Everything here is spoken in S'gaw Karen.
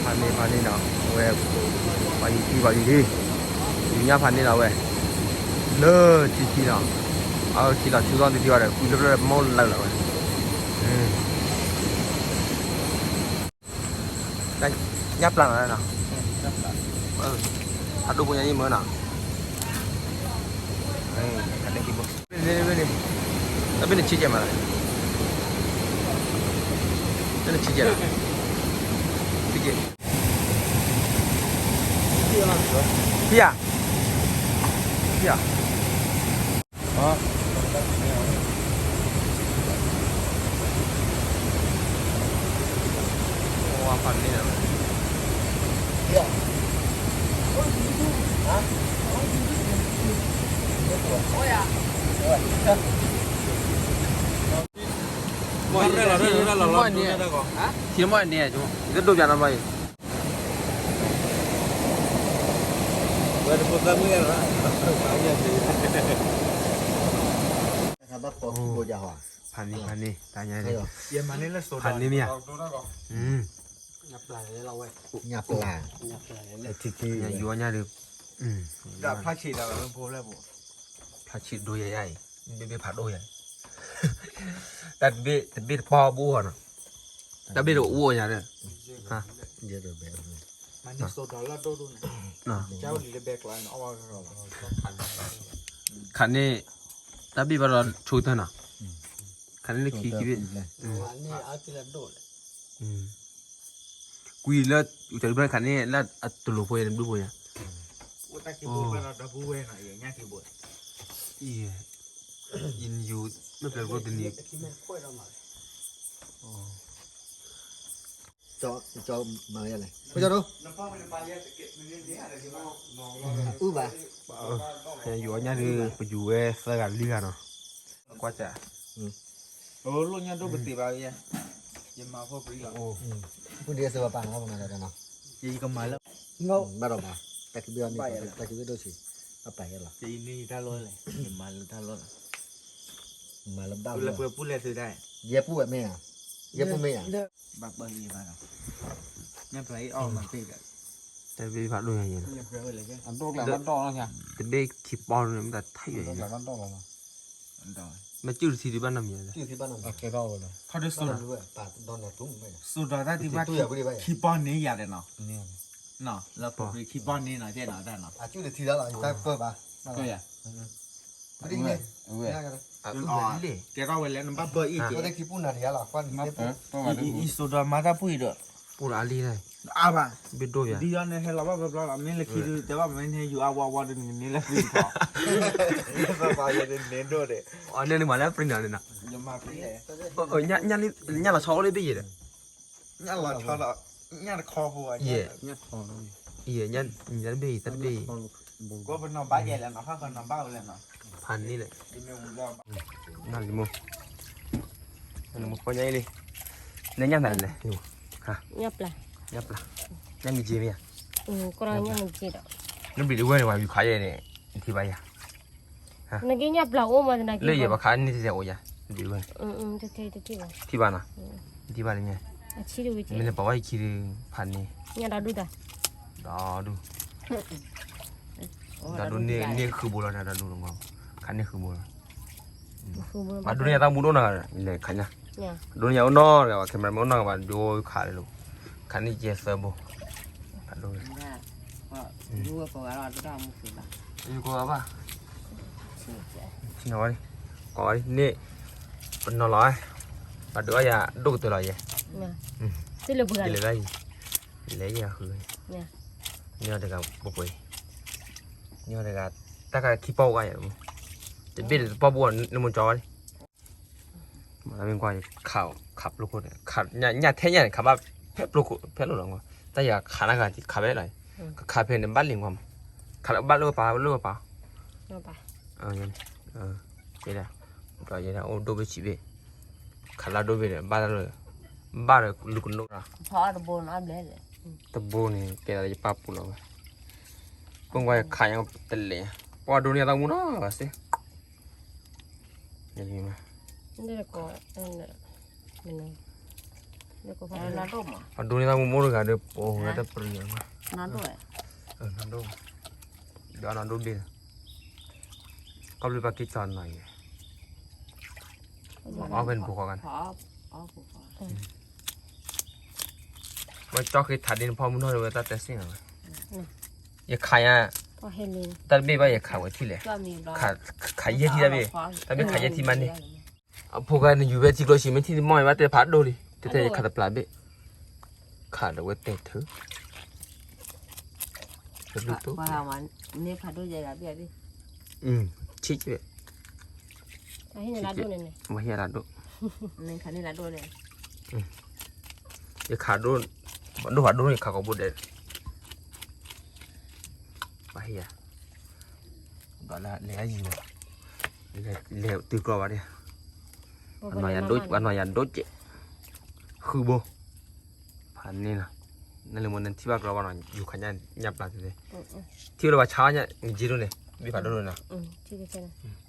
ဖးန့ၢ်ဖးန့ၢ်နီၤ, အဝဲ ပှၤယူၤထံပှၤယူၤထံ, ယူၤညၣ်ဖးန့ၢ်လီၤဝဲ, လၢထံခံနီၤ, အဝဲခံလီၤဆူသီၣ်သ့ၣ်သ့ၣ်ဘၣ်ဒီး ကွံလၢပျၢၢ်မီၢ်လၢလီၤဝဲ, ညၣ်ပျၢ်နီၤနီၤ, ဖးဒိၣ်ဖိညါယံၣ်မၢနီၤ, တၢ်ဘ့ၣ်န့ၣ်ဆံးကဲမးလီၤ, တၢ်ဘ့ၣ်န့ၣ်ဆံးကဲလီၤ, ဆံးကဲ ဖံယၤ, ဖံယၤ, ဝါဖးန့ၣ်လီၤ, မီၢ်န့ၣ်, မီၢ်န့ၣ်, ကၠိမီၢ်န့ၣ်, ဝဲတဖိသၣ်မုၣ်ယါရၣ်, ဖးန့ၢ်ဖးန့ၢ် တၢ်ညါန့ၣ်, ဖးန့ၢ်မ့ၢ်ဧါ, ညၣ်ပျၢ်, ထံခံ, ညၣ်ယိၤညါဒီး, ဖျါဆံးဒိၣ်ယါအံၤ, ဘ့ၣ်ဘ့ၣ်ဖးဒိၣ်ယါ, တၢ်တဘ့ၣ်တဘ့ၣ်တပီၢ်ဘူးအီၤနီၤ, တၢ်ဘ့ၣ်တအိၣ်ညါဒီး, ခးန့ၢ်, တၢ်ဘ့ၣ်ဘၣ်ဒီးဆိကတၢၢ်နီၤ, ခးန့ၢ်လၢခံခံဘ့ၣ်, ကွံာ်လၢ, ခးန့ၢ်လၢအတလိၤဖိန့ၣ်ဘျုးဖိညါ, ယယူၤ, မ့ၢ်ပျဲၢ်ဖိတနံၤ, ယယူၤအီၤညါဒီး ပယူၤဝဲသၢဂၤလွံၢ်ဂၤနီၤ, ကွၢ်စး, လိၣ်ညၣ်ဒိၣ်ပသ့ဘၣ်, ယမၤဖှိၣ်ပရံလီၤ, ပူၤဒ်စၢၤပပာ်နီၤ, ယကမၤလၢ, ဘၣ်ဒီးမၤ, တၢ်ခံဘ့ၣ်န့ၣ်, တၢ်ခံဘ့ၣ်ဒိၣ်ဆံး, အပာ်ယဲလီၤ, ယမၤလၢတၢ်လီၢ်လီၤ, မၤလၢဘၣ်လၢပှဲၤပူၤလဲၤသုတၢ်, ယဲပူၤဝဲမ့ၢ်ဧါ, ယဲပူၤမ့ၢ်ဧါ, ဘၣ်ပၢၢ်ယဲဘၣ်ဒီး, ညၣ်ပျၢ်အံၤအီၣ်မၤပ့ၢ်ဒီး, တၢ်တဘ့ၣ်ဖးဒိၣ်ညါယဲ, တဘ့ၣ်ခံပီၢ်န့ၣ် မ့ၢ်တၢ်ထံၣ်ယဲ, မ့ၢ်ကၠုၢ်တထံဒုးဘၣ်နီတမံၤ, ခီဒ်, စိၤဒီးတၢ်တဘ့ၣ်ခံပီၢ်န့ၣ်ယၤဒီးနီၤ, လၢပူၤပရံခံပီၢ်န့ၣ်ယၤဒီးနီၤ, ကဲထီၣ်ဝဲလၢနဘၣ်ဘၢအံၤက့ၤ, အံၤစိၤဒီးမၤတၢ်ပှ့ၤဒီး, ပူၤလီၤအါလံ, အါဘၣ်, ဘ့ၣ်ဒိၣ်ယၤ, ဒ်အံၤန့ၣ်ဟဲလီၤဘၣ်ဘျီဘျီလီၤ, မ့ၢ်လၢခံဒုးတဲဘၣ်မ့ၢ်န့ၣ် ယူၤအါဝါဝါဒီးနကန့ၢ်လၢပှ့ၤထီၣ်, န့ၢ်ဒိၣ်ဒီး, အန့ၣ်နမၤလၢပရံနီၤန့ၣ်နီၤ, ညၣ်လီၤဆီအိၣ်လၢဘ့ၣ်ယဲဒီး, ညၣ်လီၤဆီဒီး, ညၣ်တခီဖိ, ယဲ, ညၣ်တဘ့ၣ်အံၤ တၢ်တဘ့ၣ်အံၤ, ဖးန့ၢ်လဲၣ်, နလံမိၢ်, နလံမိၢ်ကီၢ်ညါအံၤလံ, နညၣ်မနုၤလဲၣ်, ညၣ်ပျၢ်, ညၣ်မ့ၢ်က့မ့ၢ်ဧါ, နဘျံးတဝဲန့ၣ် ပှၤယူၤခးယဲန့ၣ်, နထံၣ်ဘၣ်ယၤ, နက့ညၣ်ပျၢ်အိၣ်မး, လၢယဲပှၤခးန့ၢ်တစဲးအိၣ်ယၤ, နဘျံးတဝဲန့ၣ်, ထံၣ်ဘၣ်နီၤ, ထံၣ်ဘၣ်လၢညါ, မ့ၢ်နပာ်ဝဲယခံဒီး ဖးန့ၢ်, ဒီဒူၣ်, ဒီဒူၣ်န့ၢ်ဃုဘိလီၤ, ဒီဒူၣ်, ခးန့ၢ်ဃုဘိလီၤ, ဘၣ်ဒိန့ၢ်ယသးမူဒိၣ်နီၤ, လဲၤခးညၣ်, ဒိန့ၢ်ယအိၣ်နီတဂၤဘၣ်, ခဲမရမ့ၢ်အိၣ်နီတဂၤဘၣ်, ဒိခးလၢလိၤ, ခးန့ၢ်ယဲသၢဘိ, ဒိ, ယကိးဘၣ်, န့ၣ်, ပနီၤလီၤ, ပှၤဒုးအီၣ်ယၤဒိၣ်ကတၢၢ်လီၤယဲ, ယလဲၤလၢယၤ, လဲၤယၤဃု, န့ၢ်အီၤတဂၤပှဲၤပှဲၤ, န့ၢ်အီၤတဂၤ, တၢ်ခးခံပီၢ်ဝဲယၤ, တဘ့ၣ်တပီၢ်ဘူးအီၤ နမိၢ်ကၠီဝဲန့ၣ် မ့ၢ်ကွၢ်, ခးပျိခိၣ်န့ၣ်, ညၣ်ထဲညၣ်န့ၣ် ခးဘၣ်ဖဲပျိခိၣ်ဖဲလိၣ်လီၤ, တၢ်ယၤခးနၤဂၤခးဖဲလီၤ, ကခးဖဲန့ၣ်ဘၣ်လံကွၢ်မး, ခးလၢဘၣ်လၢပပာ်လၢပပာ်, ယဲဒၣ်, အိၣ်ဒိၣ်ဘ့ၣ်ဆံးဘ့ၣ်, ခးလၢဒိၣ်ဘ့ၣ်ဒီး ဘၣ်တၢ်လၢ, ဘၣ်ဒီးလူၤကနိးဒီး, တဘိန့ၣ် ကဲဒၣ်ယပာ်ပူၤလီၤဝဲ, ပကွၢ်ခးညါတလဲၣ်, ပှၤဒိန့ၢ်ယသးမူနီဘၣ်စ့ၢ် ယမၤ, မနုၤ, အဒိန့ၣ်တၢ်မိၢ်မိၢ်တဂၤဒီး ပအိၣ်ဝဲတပရံၤမး, နဒိၣ်, ဒီးနဒိၣ်ဘ့ၣ်, ကီၢ်ဘျုးပၢ်က့ၤကၠီနၤယဲ, အီၣ်ဖဲနဖိခွါဂၤန့ၣ်, ဝဲကၠီဃ့ထးဒ်နဖီမုၢ်နီၢ်ဝဲတၢ်တဲစ့ၣ်နီၤ, ယခးယၤ, တၢ်တဘ့ၣ်ဘၣ်ယခးဝဲထံၣ်လဲၣ်, ခးယဲၢ်ထံၣ်တၢ်ဘ့ၣ်, တၢ်ဘ့ၣ်ခးယဲၢ်ထံၣ်မးန့ၣ်, အဖိခွါနယူၤဝဲထံကျိဆံးမ့ၢ်ထံၣ်မီၢ်အံၤဘၣ်တဲဖးဒိၣ်လံ, တဲတဲယခးတပျးဘ့ၣ်, ခးဒီးဝဲတဲထုး, တဘျုးတိၢ်, ဆံးက့, ဆံးက့, ဝဲဟံၣ်လၢဒိၣ်, ယခးဒိၣ်, ဒိၣ်ဖးဒိၣ်န့ၣ်ခးကီးဘိဒဲး, ပဟံၣ်ဧါ, ဘၣ်လၢလဲၤယံၤဘၣ်, လဲၤတုၤကြီဘၣ်ဒၣ်, ပှၤနီၢ်ယၤဒိၣ်, ပှၤနီၢ်ယၤဒိၣ်ကဲး, ဃုဘိ, ဖးန့ၣ်လီၤ, နလၢမ့ၢ်နထံၣ်ဘၣ်ကြီဘၣ်နီၤ ယူၤခးညၣ်ပျၢ်သ့သ့, ထံၣ်ဝဲလၢပှၤဆါညၣ်နက့ဒိၣ်န့ၣ်, ဘ့ၣ်ဖးဒိၣ်ဒိၣ်နီၤ, ထံၣ်သ့သ့နီၤ